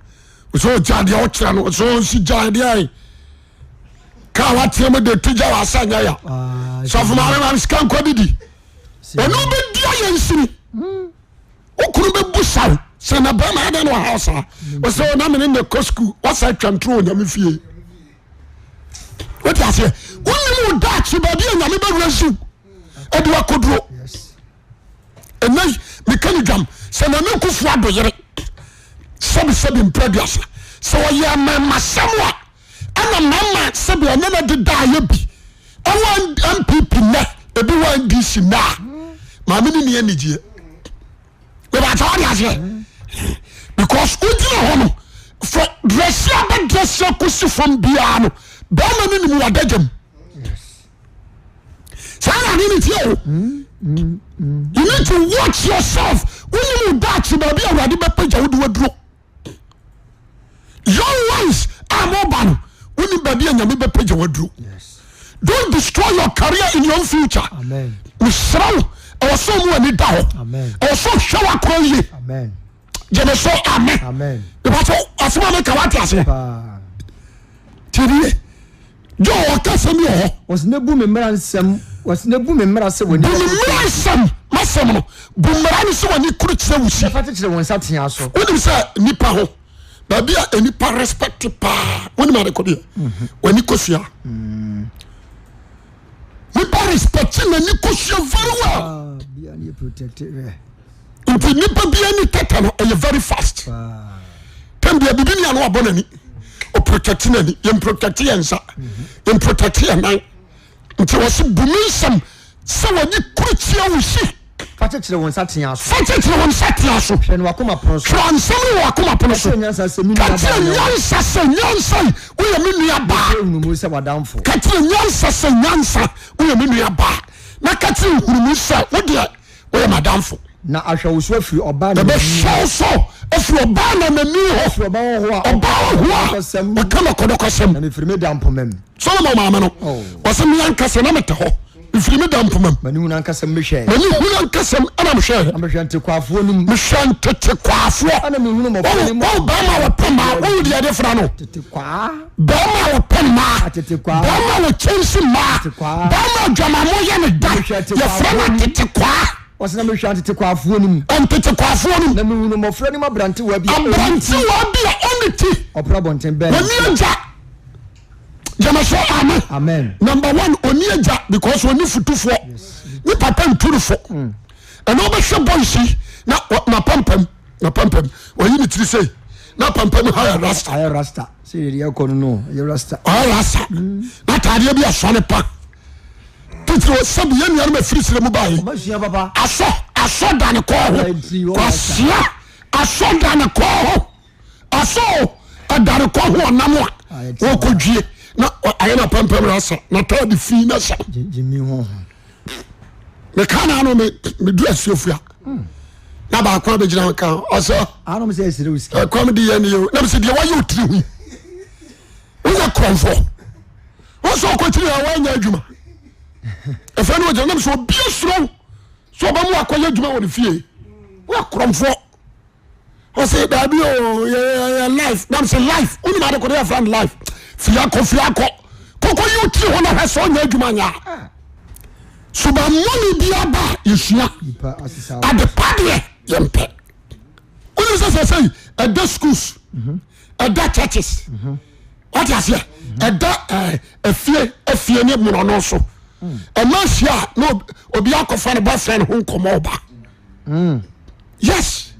ɔsɛ ɔgya deɛ ɔkyerɛ no ɔsɛ ɔnsi gya deɛ kaa wateɛ mu de to gya wɔ asa nyɛ ya ah, sɔfo maame maame sika nkɔ didi ɔno bɛdi ayɛ nsini wokunu bɛbu saw sɛ na bɛrima adɛn na ɔha saa ɔsɛ ɔna mene ne kɔ sukuu wasa atwa ntoro wɔ nyame fie wote aseɛ wonim wo daakye baabi a nyame bɛwura siw ɛde wakɔduro ɛnɛ meka ne dwam sɛ Nana Akufo Addo yere sɛbisɛbi mprɛduasa sɛ ɔyɛ mmarima-sɛm a ɛna mmarima sɛbi ɛne no deda ayɛ bi ɛwɔ NPP nnɛ ebi wɔ NDC nnɛ a maame ne ni anigyeɛ bɛbɛkyɛ wade aseɛ because wogyina hɔ no fɔ drɛsi abɛdrɛsi akɔsi fam biara no bɛrima no nim wadagyam saa na ade ne tie o you need to watch yourself wonim wo daakye baabi a awurade bɛpagya wode waduro young ones a moba no wonim baabi a nyame bɛpagya waduro don't destroy your career in your future mesrɛ wo ɛwɔ sɛ ɔmu ani da hɔ ɛwɔ sɛ ɔhwɛ w'akwan yie gyeme so amen ìbàtɔ asɛm a meka wate aseɛ tiɛniye jọ ɔka sɛm bi wɔ hɔ. Wɔsi ne bu mi mmara nsɛm wɔsi ne bu mi mmara sɛ wɔn bu mi mmara nsɛm masɛm no bu mmara no sɛ wɔn ani kuru kyerɛ wusi. Ɛfa kyekyere wɔn nsa tea so. Wonim sɛ nipa ho baabi a nipa respect paa wonim adekodeɛ mhm. wɔn ani kosua mm. nipa respect n'ani kosua very well. Ah, nti nipa bi ani tɛtɛ no ɛyɛ very fast tɛm bia bibi ni ano abɔ n'ani o protect n'ani yɛn protect yɛn nsa yɛn protect yɛn nan. Nti wɔsi bu mi nsɛm sɛ wɔde kurukyia wo si. Fa kyekyere wo nsateaa so. Fa kyekyere wo nsateaa so. Twerɛ no w'akoma pono so. Twerɛ nsɛm no wɔ w'akoma pono so. Ka kyerɛ nyansa sɛ me Ka nua kyerɛ baa ne wo. nyansa sɛ nyansa yi woyɛ me nua baa. Ka kyerɛ nhunumu sɛ w'adamfo. Ka kyerɛ nyansa sɛ nyansa woyɛ me nua baa. Na ka kyerɛ nhunumu sɛ wo deɛ woyɛ m'adamfo. Na ahwɛ wo so afiri ɔbaa nanani hɔ. Ɛbɛhwɛ wo so afiri ɔbaa nanani hɔ. Afiri ɔbaa hɔhoɔ a Ɔbaa hɔhoɔ a ɔka ɔka nɔkɔdɔkɔsɛm. Na mefiri me da mpoma mu. Solomon maame no, Oh. ɔsɛ me ankasa na mete hɔ, mefiri me da mpoma mu. M'ani hunu ankasa mu mehwɛɛ. M'ani hunu ankasa mu ɛna mehwɛɛ. Na mehwɛ ntekwaafoɔ no mu. Mehwɛ ntetekwaafoɔ. Ɛna mehunu mmɔfra no mu. Wɔn bɛrima a wɔpɛ mmaa, wɔn deɛ yɛde fra no. Tetekwaa. Bɛrima a wɔpɛ mmaa. Atetekwaa. Bɛrima a wɔkyɛnse mmaa. Atetekwaa. Bɛrima a adwamammɔ yɛ ne da. Mehwɛ Yɛfrɛ no atetekwaafoɔ no mu. atetekwaa. Ɔsɛ na mehwɛ atetekwaafoɔ no mu. Ntetekwaafoɔ no mu. Na mehunu mmɔfra no mu aberantewa bi a ɔnni ti. Aberantewa bi a ɔnni ti. Ɔpra abɔnten bɛn. Wɔnni agya. Gyeme so amen. Amen. Number one, ɔnni agya because ɔnni futufoɔ. Ne papa ntu no fo. Ɛna ɔbɛhwɛ boys yi na n'apampam n'apampam ɔyi ne tiri sei n'apampam ha yɛ rasta. Ayɛ rasta. Sɛ yɛ deɛ ɛkɔ no no yɛ rasta. Ɔyɛ rasta. Na ataadeɛ bi asɔ ne pa. Titiri sɛbi yɛn nuanom afiri sire mu baa yi. Asɔ asɔ da ne kɔn ho. Kwasia asɔ da ne kɔn ho. Asɔ o ɛda ne kɔn ho ɔnam a wɔkɔdwie na ayɛ na pampam rasa na taade fi na hyɛ. Meka na ano medu asuafua na baako abɛgyina ka ɔsɛ ɛkɔm de yɛ ne yɛ na mesɛ deɛ wayɛ ɔtiri ho woyɛ korɔmfoɔ wọ́n sọ ọkọ kyiri a wọ́n nyɛ adwuma ɛfɛ no wɔgyina nam sɛ obi asuro sɛ ɔbɛmu akɔyɛ adwuma wɔ ne fie woyɛ korɔmfoɔ ɔsɛ daabi o yɛ life nam sɛ life wonim ade kɔde yɛfrɛ no life fiakɔ fiakɔ kɔkɔ yi wotiri hɔ na hwɛ sɛ ɔnyɛ adwuma nyɛ a subammɔne bi aba a yɛsua adepa deɛ yɛmpɛ wonim sɛ sɛ sɛ ɛda schools ɛda churches wate aseɛ ɛda afie afie ne mmorɔno so ɛma ahyia a na obi akɔfa ne boyfriend ho nkɔmmɔ ɔba yes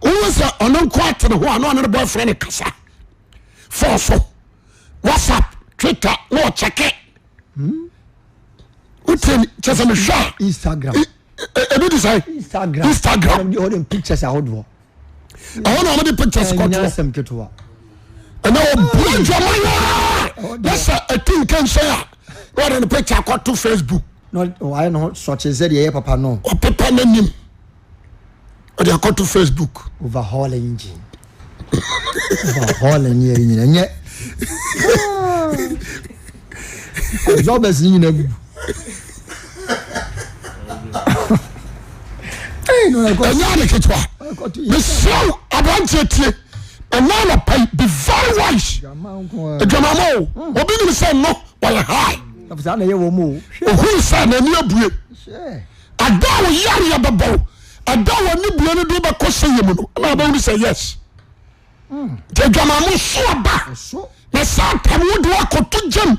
wohu sɛ ɔno nko ate ne ho a na ɔne ne boyfriend kasa fɔɔ so whatsapp twitter na ɔkyɛke wotie kyɛ sɛ mehwɛ a Instagram ebi de sɛ Instagram Instagram ɔde pictures ahodoɔ ɛhɔ na wɔde pictures kɔtoɔ asɛm ketewa ɛnna ɔbua dwama yaa na sɛ ɛti nkɛnsɛn a na wɔde ne picture akɔto Facebook na ɔayɛ ne ho sɔkye sɛ deɛ ɛyɛ papa no ɔpepa n'anim ɔde akɔto Facebook overhaul engine overhaul ne yɛ nyina nyɛ absorbers ne nyina gugu ɛnyɛ ade ketewa mesrɛ wo aberanteɛ tie ɛna anɔpa yi be very wise adwamama o hmm. obi nim sɛ no ɔyɛ high ohun sɛ n'ani abue ada a ɔyareɛ bɛbɔ wo ada a w'ani bue no de wobɛkɔ sɛ yɛ mu no ɛna wobɛhunu sɛ yes hmm. nti adwamamo so aba na satan wode wakɔto gyam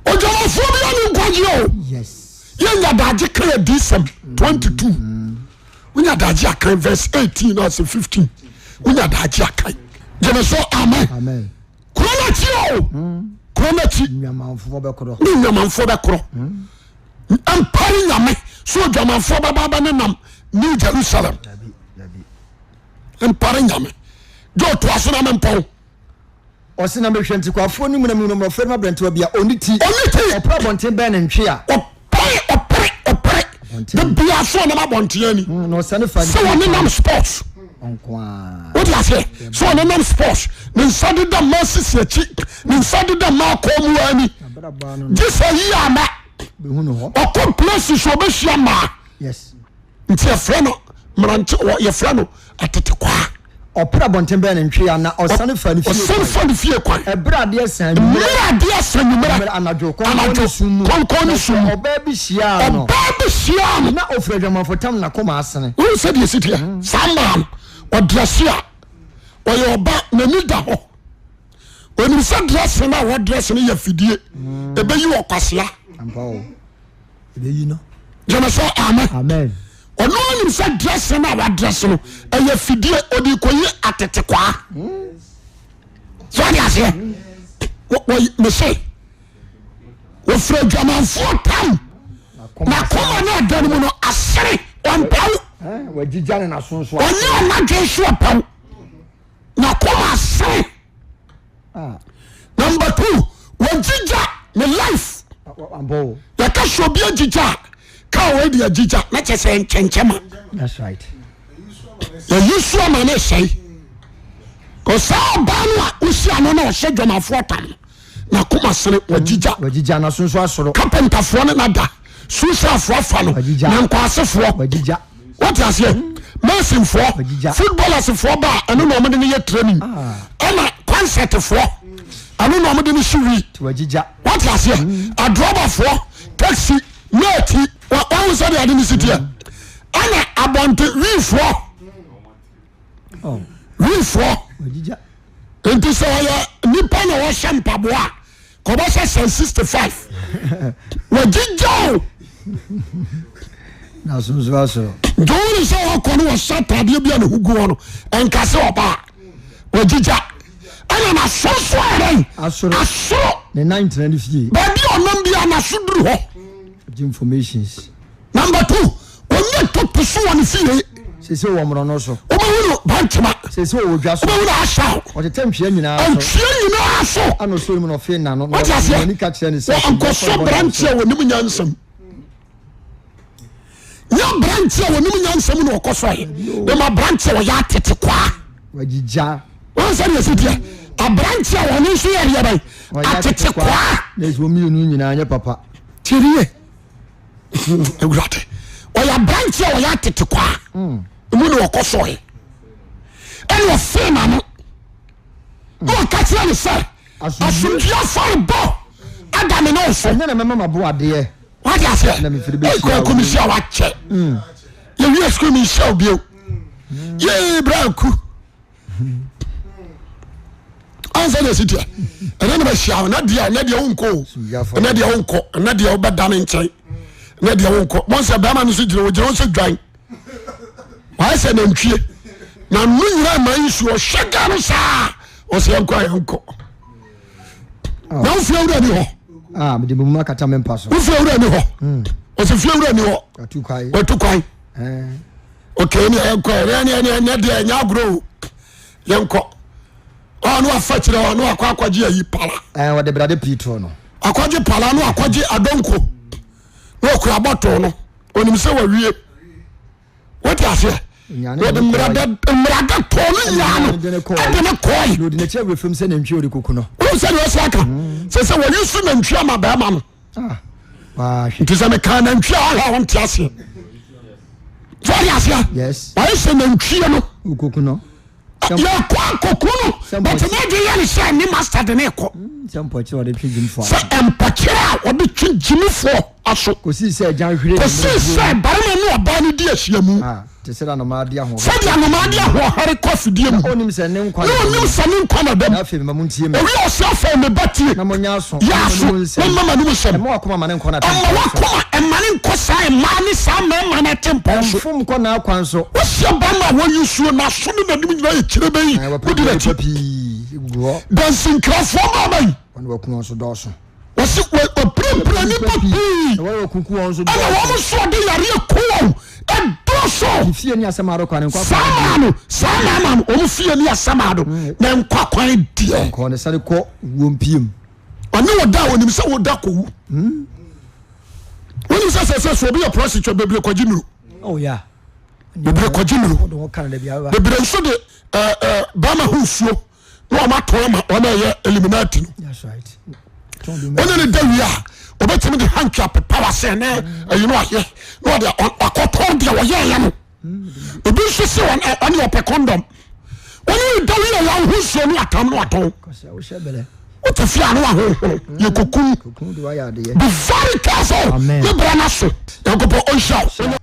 Odwamanfoɔ bi ani nkwagye o. Yɛnya daagye kan adiyisɛm 22. Wonya daagye akan verse 18 na ase 15. Wonya daagye akan. Gyeme so amen. Kuro no akyi o. Kuro no akyi. Ne nnwamanfoɔ bɛkorɔ. Mpare nyame so odwamanfoɔ bɛba bɛ ne nam New Jerusalem. Mpare nyame. Gye ɔtoa so na mempɔn. Ɔse, Na mehwɛ ntikwafoɔ no mu na mehunu mmɔfra no mu aberantewa bi a ɔnni ti. Ɔnni ti. Ɔpere abɔnten bɛn ne ntwea. Ɔpere, ɔpere, ɔpere. Abɔnten. Da biara so ɔnam abɔnten ani. Mm, na ɔsane fa ne Sɛ fie ɔne kwan. nam sports. Ɔnko ara. Wote aseɛ? Sɛ ɔne nam sports. Ne nsa deda mmaa sisi akyi. Ne nsa deda mmaa kɔn mu ani. Abrabɔ ano no Gye sɛ yi ama. bɛhu no hɔ. Ɔkɔ places ɔbɛhyia mmaa. Yes. Nti yɛfrɛ no mmerante wɔ yɛfrɛ no atetekwaa. Ɔpere abɔnten bɛn ne ntwea na ɔsane fa ne fie Ɔsane kwan. fa ne fie kwan. Ɛberɛ a adeɛ sa anwummerɛ. Mmerɛ adeɛ sa anwummerɛ. Mmerɛ anadwo kɔnkɔn ne Anadwo sum mu. kɔnkɔn ne sum mu. Ɔbaa bi hyiaa no. Ɔbaa bi hyiaa no. Na ɔfiri adwamanfotam na koma asene. Wohu sɛ deɛ ɛsi teɛ? Saa mmaa no, ɔdrɛse a, ɔyɛ ɔba, n'ani da hɔ. Onim sɛ dressing no a wɔdrɛse no yɛ afidie. Ɛbɛyi ɔkwasea. Ampa o. Ɛbɛyi no. Gyeme sɛ amen. Amen. Ɔno anim sɛ dressing no a wadress no ɛyɛ fidie ɔde kɔyi atetekwaa. So ɔde aseɛ. Mese. Wɔfiri adwamanfoɔ tam. N'akoma ne ɛda no mu no asere ɔmpɛw. Ɔnyɛ ɔnadwen so ɔpɛw. N'akoma asere. Ah. Number two, wagyigya ne life. Yɛka sɛ obi agyigya a, kaa wei de agyigya na kyɛ sɛ nkyɛnkyɛma. That's right. Yɛyi so ama ne sɛe. Kɔsaa ɔbaa no a wosi ano na ɔhyɛ dwamafoɔ tam no. N'akoma sene wagyigya. Wagyigya n'aso nso asoro. Kapentafoɔ ne nada. Susafoɔ afa no. Wagyigya. Nankwasefoɔ. Wagyigya. Wote aseɛ? Masonfoɔ. Wagyigya. Footballersfoɔ ba a ɛno na wɔde no yɛ training. Ah. Ɛna concertfoɔ ɛno na wɔde no si wi. Ti wagyigya. Wote aseɛ? Adrɔbafoɔ, taxi, mate, wɔn sɛ deɛ ade no si teɛ. Ɛna abɔnte wifoɔ. Oh. Wifoɔ. Wagyigya. Nti sɛ ɔyɛ nipa na ɔhyɛ mpaboa a kɔbɛhyɛ size 65 wagyigya o. Na sunsun asoro. Nti wɔn sɛ ɔkɔ no wɔhyɛ ataadeɛ bi a ne ho gu hɔ no nka sɛ ɔbaa wagyigya ɛna n'asonso ayɛ Asoro. asoro Ne nan tena ne fie. baabi a ɔnam bi a n'aso duru hɔ. Gye informations. Number two, ɔnyɛ toto so wɔ ne fie. Sese wɔ mmorɔno so. Wobɛhu no Bantama. Sese wɔ dwa so. Wobɛhu no Asaw. Ɔtetɛ ntwea nyinaa so. Ntwea nyinaa so. Ana ɔsɔre mu na ɔfee n'ano. Wate aseɛ? N'ani ka kyerɛ ne sɛ. Wɔnkɔsɔ aberanteɛ a wɔnim nyansam. Nyɛ aberanteɛ a wɔnim nyansam na ɔkɔsɔe. Na ma aberanteɛ a ɔyɛ atete kwaa. Wagyigya. Wɔn sɛ deɛ ɛsi teɛ. Aberanteɛ a ɔno nso yɛ deɛ bɛn? Atete kwaa. Na ɛsɛ wɔn mmienu nyinaa nyɛ papa. Tirie. Awurade. Ɔyɛ aberanteɛ a ɔyɛ atete kwaa. Emu na ɔkɔsɔe. Ɛna ɔfee n'ano. Na ɔka kyerɛ ne sɛ. Asomdwoeɛ afɔrebɔ ada me ne wo so. Ɛnyɛ na mɛma m'aboadeɛ. Wate aseɛ? Na mefiri bɛhyia Ɛkɔ wo. kɔmisi a wakyɛ. Yɛwie sukuu mi nhyia wo bio. Yee bra ku. Ansa na ɛsi teɛ. Ɛnɛ na bɛhyia wo. Ɛnɛ deɛ ɛnɛ deɛ wonkɔ o. Ɛnɛ deɛ wonkɔ. Ɛnɛ deɛ wobɛda ne nkyɛn. Ɛnɛ deɛ wonkɔ. Mo sɛ bɛrima no so gyina ogyina wo sɛ dwan. Wayɛ sɛ nantwie. Na no nyina ma nsuo ɔhyɛ ga no saa. Ɔsɛ yɛnkɔ a yɛnkɔ. Na wo fie wura ni hɔ. Ah, mede me mu akata me mpa so. Wo fie wura ni hɔ. Ɔsɛ fie wura ni hɔ. Watu kwan. Watu kwan. Eh. Okay, ne yɛnkɔ ɛnɛ ɛnɛ ɛnɛ deɛ ɛnyɛ agorɔ o. Yɛnkɔ. Ɔno afa kyerɛ ɔno akɔ akɔgye ayi pala. Eh, wɔde brade pii toɔ no. Akɔgye pala no akɔgye adonko. Na ɔkura bɔtol no. Onim sɛ wawie. Wote aseɛ? Wɔde mmerada mmerada tɔɔ no nyinaa no ɛde ne kɔɔe. Na ɔdi n'akyi awerɛ fam sɛ nantwie a ɔde kɔku no. Wohu sɛ deɛ ɔsi aka sɛ sɛ wɔyi so nantwie ama bɛrima no. Ah, Nti sɛ mekaa nantwie a ɔhwɛ a wɔnte aseɛ. Sɛ ɔde aseɛ? Yes. Wɔayɛ sɛ nantwie no. Ɔkɔku no. Yɛkɔ akɔku no but n'adwene yɛ ne sɛ ne master de ne kɔ. Sɛ mpɔkyerɛ a ɔde twe gyimifoɔ aso. Sɛ mpɔkyerɛ a ɔde twe gyimifoɔ aso. Kɔsii sɛ agyan hwire ne Kɔsii sɛ barima ne ɔbaa no di ahyiamu. Ah, te sɛ anomaa de ahoɔhare. Sɛdeɛ anomaa de ahoɔhare kɔ afidie mu. Na ɔnim sɛ ne nkwa na ɔnim sɛ ne nkwa na dam. Na afei mema mo ntie me. Owi ɔsɛ afei me ba tie. Na monyɛ aso. Yɛ aso. Na mma m'anom nsɛm. Ɛmma wakoma ma ne nkɔ n'atempɔn so. Ɛmma wakoma ɛma ne nkɔ saa mmaa ne saa mmarima no atempɔn so. Mfom nkɔ n'akwan so. Wohyia barima a wɔyi suo n'aso ne n'anim nyinaa yɛ kyerɛ bɛyi. Wodi n'akyi. Pii gugu hɔ. Dansinkrafoɔ mmarima yi. Wɔn a wɔaku wɔn nso dɔɔso. Wɔsi wɔpirapira nnipa pii. Na wɔn a wɔkunkum wɔn nso dɔɔso. Ɛna wɔn nso wɔde yareɛ ku wɔn ɛdɔɔso. Ne fie ne asɛm kwan ne nkwa kwan. Saa maa no saa mmarima no wɔn fie ne asɛm ado na nkwa kwan deɛ. Nkɔ ne sane kɔ wuo mpiem. Ɔne wo da a onim sɛ wo da kɔwu. Wonim sɛ sɛ sɛ so obi yɛ prostitute bebree kɔgye nuru. Oh yeah. Bebree kɔgye nuru. Bebree nso de ɛɛ ɛɛ bɛrima ho nsuo na wɔn atɔn ama wɔn a ɛyɛ eliminati no. Wɔn ne da wie a obetumi de hanky apepa wase ɛnɛ ɛyi no ayɛ na ɔde akɔtɔn deɛ ɔyɛɛyɛ no. Ebi nso se wɔn ɔne ɔpɛ kɔndɔm. Wɔn ne da wie a wɔn ho nsuo no atam no atɔn. Wote fie a no ahohoro yɛ kokum. Be very careful. Ne bra no so. Nyankopɔn ɔnhyira wo.